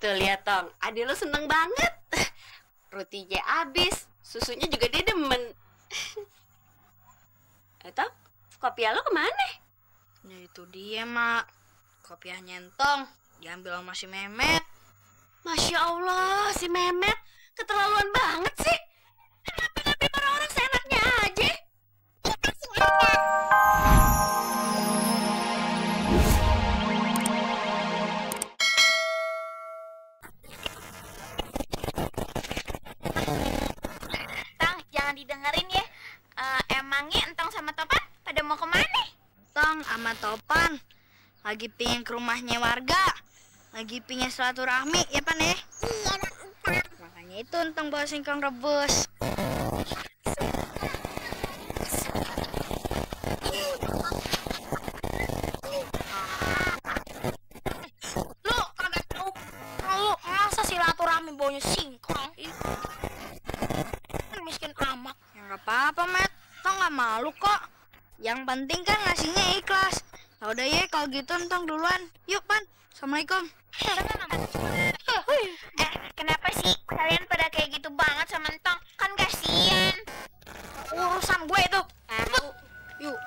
Tuh lihat Tong, adik lo seneng banget. Rotinya habis, susunya juga dia demen. Tong, kopiah lo kemana? Ya itu dia, Mak. Kopiah nyentong diambil sama si Memet. Masya Allah, si Memet keterlaluan banget sih. Ngapain orang-orang seenaknya aja. Tang, jangan didengerin ya. Emangnya Entong sama Topan pada mau kemana? Tong sama Topan lagi pingin ke rumahnya warga. Lagi pingin silaturahmi, ya Pan ya? Iya, Makanya itu Entong bawa singkong rebus. Lu kagak tahu. Lu masa silaturahmi baunya singkong? Kan miskin amat. Ya nggak apa-apa, Met. Tong nggak malu kok. Yang penting kan ngasihnya ikhlas. Ya udah ya, kalau gitu Entong duluan. Yuk, Pan. Assalamualaikum. Kenapa sih kalian pada kayak gitu banget sama Entong? Kan kasihan. Urusan gue itu. Yuk.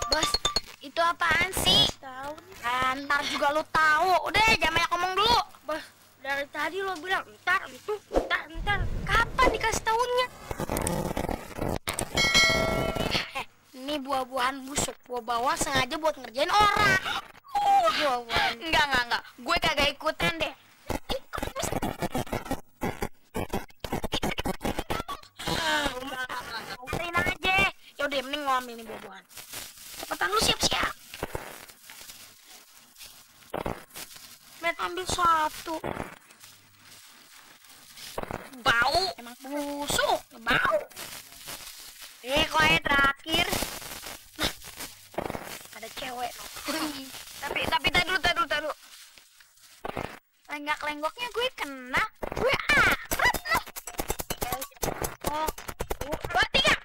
Bos, itu apaan sih? Tahu. Ntar juga lu tahu. Udah, jangan banyak ngomong dulu. Bos, dari tadi lo bilang ntar itu, ntar. Kapan dikasih tahunya? Ini buah-buahan busuk. Gua bawa sengaja buat ngerjain orang. Buah-buahan. Enggak. Gue kagak ikutan deh. Usahain aja. Yaudah, mending ngambil nih buah-buahan. Cepetan lu siap-siap. Met, ambil satu. Bau. Emang busuk. Bau. Kok aja terakhir. Nah, ada cewek. Tapi tar dulu. Lenggak-lenggoknya gue kena. Gue akrab loh. Oh, 2, 3.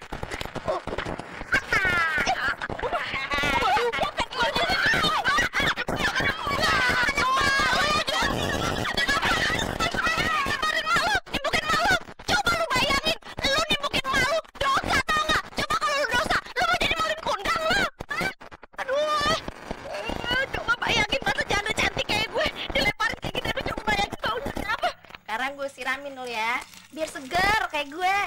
Sekarang gue siramin dulu ya, biar segar kayak gue,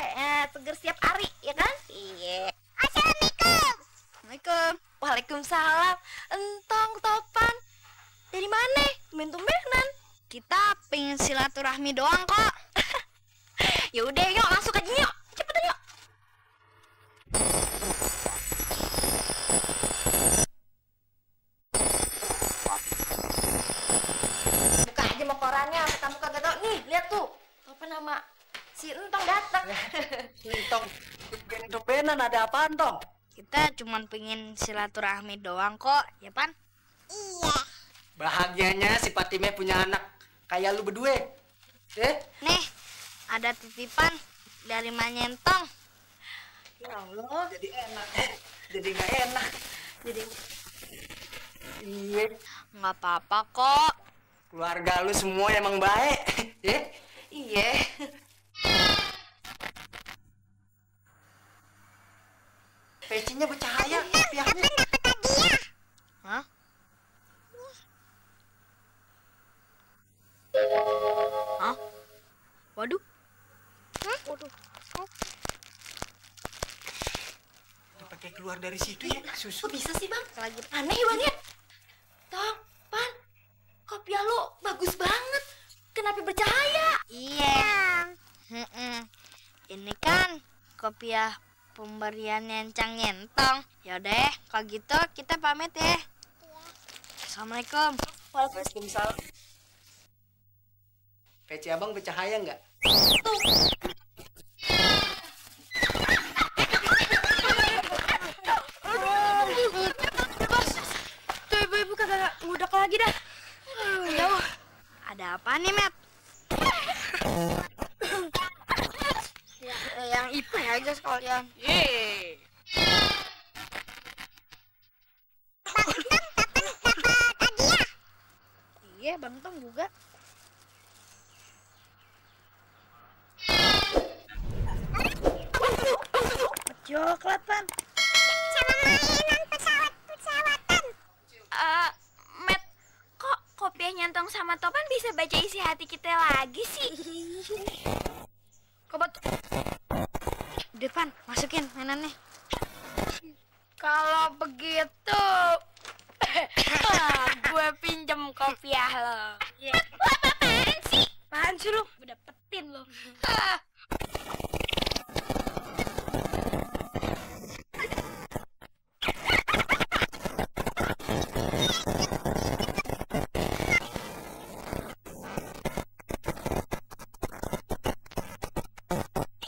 segar setiap hari, ya kan? Iya. Assalamualaikum. Assalamualaikum. Waalaikumsalam. Entong, Topan. Dari mana? Tumben-tumbenan. Kita pengen silaturahmi doang kok. Ya udah, yuk langsung aja yuk. Cepetan yuk. Buka aja mau korannya, kamu kagak tau. Nih, lihat tuh. Apa nama? Si Entong datang. Tong, tumben-tumbenan ada apaan, Tong? Kita cuman pengen silaturahmi doang kok, ya Pan? Iya. Bahagianya si Fatime punya anak kayak lu berdua. Nih, ada titipan dari Manyentong. Ya Allah, jadi enak. Jadi nggak enak. Jadi iya, Nggak apa-apa kok. keluarga lu semua emang baik. Iya. Pecinya bercahaya, piahnya. Hah? Hah? Waduh. Waduh. Pakai keluar dari situ ya, susu. Kok bisa sih, Bang? Lagi aneh banget. Tong, Pan. Kopiah lo bagus banget. Kenapa bercahaya? Iya. Ini kan kopiah pemberian Nyencang Nyentong. Yaudah ya, kalau gitu kita pamit ya. Assalamualaikum. Waalaikumsalam. Peci abang bercahaya nggak? Tuh ibu-ibu kagak ngudak lagi dah. Jauh. Ada apa nih, Met? Yang IPA aja sekalian. Iya, Bang Tong juga. coklat, Pan. Sama mainan pesawat-pesawatan. Matt, kok kopiah nyentong sama Topan bisa baca isi hati kita lagi sih? Coba Udah, Pan, masukin mainannya. kalau begitu gue pinjem kopiah lo. Apaan sih? Apaan sih lu? Gue dapetin lo.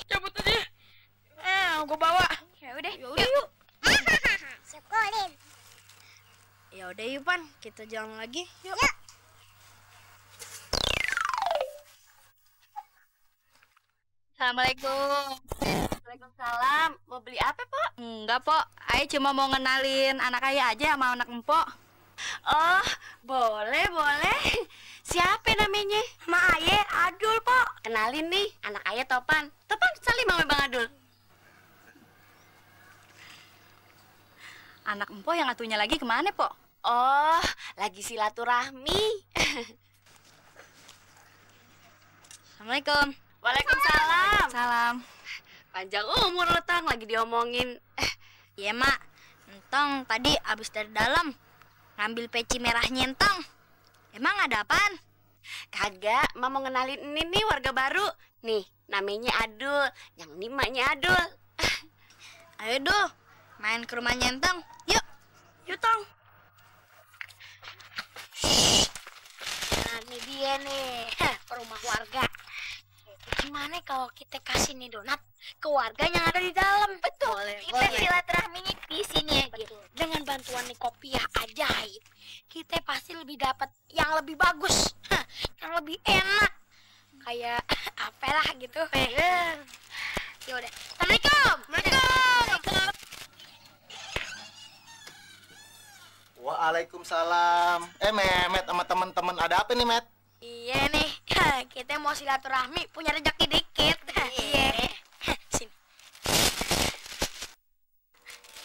Cabut aja. Gue bawa. Ya udah, Yuk. Sekolin. Ya udah yuk, Pan, kita jalan lagi. Yuk. Assalamualaikum. Waalaikumsalam. Mau beli apa, Pok? Enggak, Pok. Ayah cuma mau ngenalin anak ayah aja sama anak empok. Oh, boleh, boleh. Siapa namanya? Ma Aye, Adul, Pok. Kenalin nih, anak ayah Topan. Topan, salim sama Bang Adul. Anak empok yang atunya lagi kemana, Pok? Oh, lagi silaturahmi. Assalamualaikum. Waalaikumsalam. Salam. Panjang umur lo, Tang, lagi diomongin. Iya, Mak. Entong tadi abis dari dalam ngambil peci merah nyentong. Emang ada apaan? Kagak, Mak mau ngenalin ini nih warga baru. Nih, namanya Adul. Yang ini maknya Adul. Ayo, Dul. Main ke rumah nyentong. Yuk. Yuk, Tong. Nah, ini dia nih, rumah warga. Gimana kalau kita kasih nih donat ke warga yang ada di dalam? Betul. Kita silaturahminya di sini aja. Dengan bantuan nih kopiah ajaib, kita pasti lebih dapat yang lebih bagus, yang lebih enak. Kayak apalah gitu. Ya udah. Assalamualaikum. Waalaikumsalam. Waalaikumsalam. Memet sama teman-teman, ada apa nih, Met? Iya nih, kita mau silaturahmi punya rezeki dikit. Iya. Sini.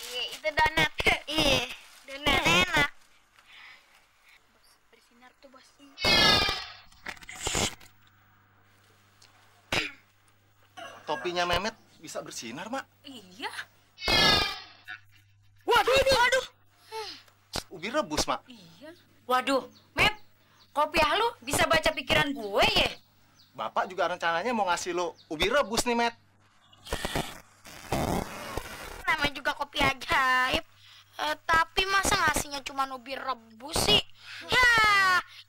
Iya, itu donat. Iya, donat enak. Bersinar tuh, Bos. Topinya Memet bisa bersinar, Mak. Iya. Waduh. Ubi rebus, Mak. Waduh, Met. Kopiah lu bisa baca pikiran gue ya? Bapak juga rencananya mau ngasih lo ubi rebus nih, Met. Namanya juga kopi ajaib. Tapi masa ngasihnya cuma ubi rebus sih? Ya,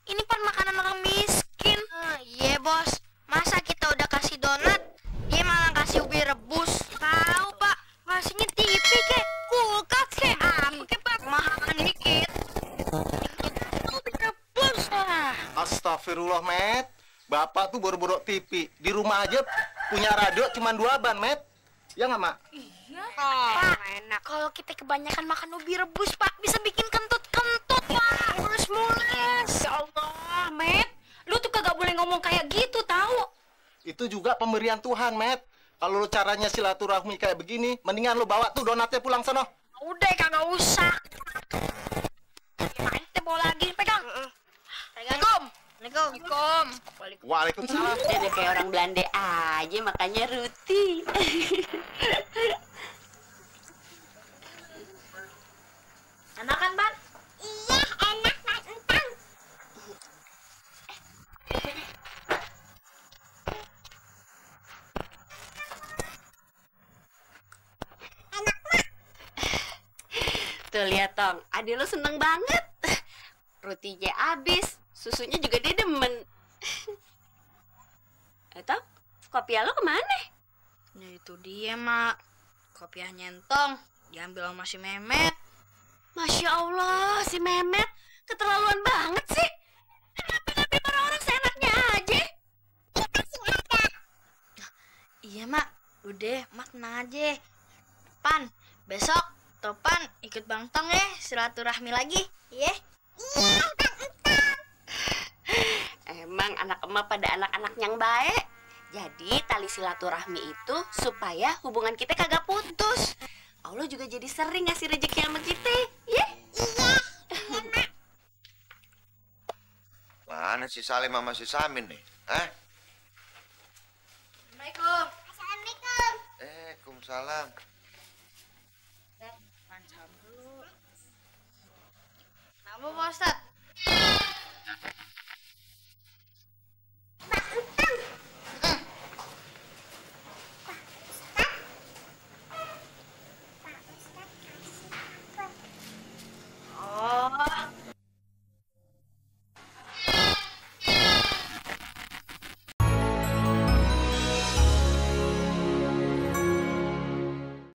ini kan makanan orang miskin. Iya, Bos. Masa kita udah kasih donat, dia malah kasih ubi rebus? Tahu, Pak. Ngasihnya TV kek, kulkas kek, apa kek, Pak? Mahalan dikit. Ubi rebus. Astagfirullah, Met. Bapak tuh boro-boro TV. Di rumah aja punya radio cuma 2 ban, Met. Ya nggak, Mak? Pak, enak. Kalau kita kebanyakan makan ubi rebus, Pak, bisa bikin kentut-kentut, Pak. Mulus-mulus. Ya Allah, Met. Lu tuh kagak boleh ngomong kayak gitu, tahu? Itu juga pemberian Tuhan, Met. Kalau lu caranya silaturahmi kayak begini, mendingan lu bawa tuh donatnya pulang sono. Udah, kagak usah. Main teh bola lagi, pegang. Assalamualaikum. Waalaikumsalam. Waalaikumsalam. Jadi kayak orang Belanda aja, makanya rutin. Enak kan, Ban? Iya, enak Pak Entang. Enak, Mak. Tuh lihat, Tong. Adik lu seneng banget. Rotinya habis, susunya juga dia demen. Tong, kopiah lu kemana? Ya itu dia, Mak. Kopiah nyentong diambil sama si Memet. Masya Allah, si Memet keterlaluan banget sih. Kenapa ngambil barang orang seenaknya aja? Kita sih ada. Iya, Mak. Udah, Mak tenang aja. Pan, besok Topan ikut Bang Tong ya, silaturahmi lagi. Iya? Iya, Bang Entang. Emang anak emak pada anak-anak yang baik. Jadi tali silaturahmi itu supaya hubungan kita kagak putus. Allah juga jadi sering ngasih rezeki sama kita, ya? Iya. Mana si Salim sama si Samin nih? Hah? Assalamualaikum. Assalamualaikum. Waalaikumsalam. Mancam dulu. Kenapa Pak Ustadz?